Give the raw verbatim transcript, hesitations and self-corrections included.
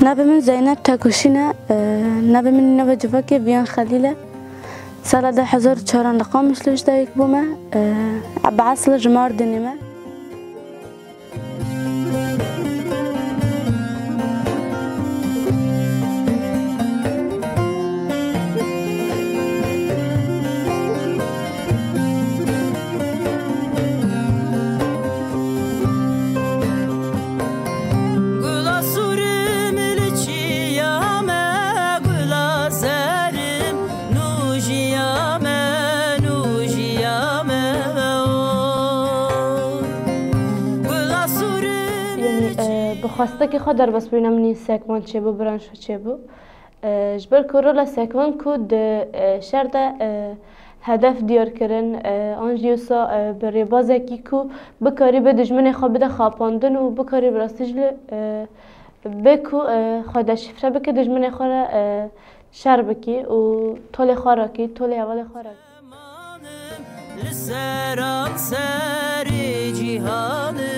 Navê min Zeynep Tekuşîn e. E, navê min nava civakê Viyan Xelîl e. Sala du hezar û çar li Qamişlo ji dayik bûme. E, bi esil ji Mardinê me. Gula sûrim li çiya me, gula zerim nûjiya me, nûjiya me o. Gula sûrim Yanî, li e, çiya bi xwestekî xwe derbas bûyî, ne min sekvan çêbû, branşo çêbû. E, ji ber ku rola sekvan ku di, e, şer de, e, hedef diyar kirin, e, an jî wisa, e, bi rêbazekî ku bikarî bi dijminê xwe bide xapandin û bikarî bi rastî jî, e, bê ku, e, xwe deşîfre bike, dijminê xwe re, e, şer bikî û tolê xwe rakî, tolê hevalê xwe rakî. Li seran serê cîhanê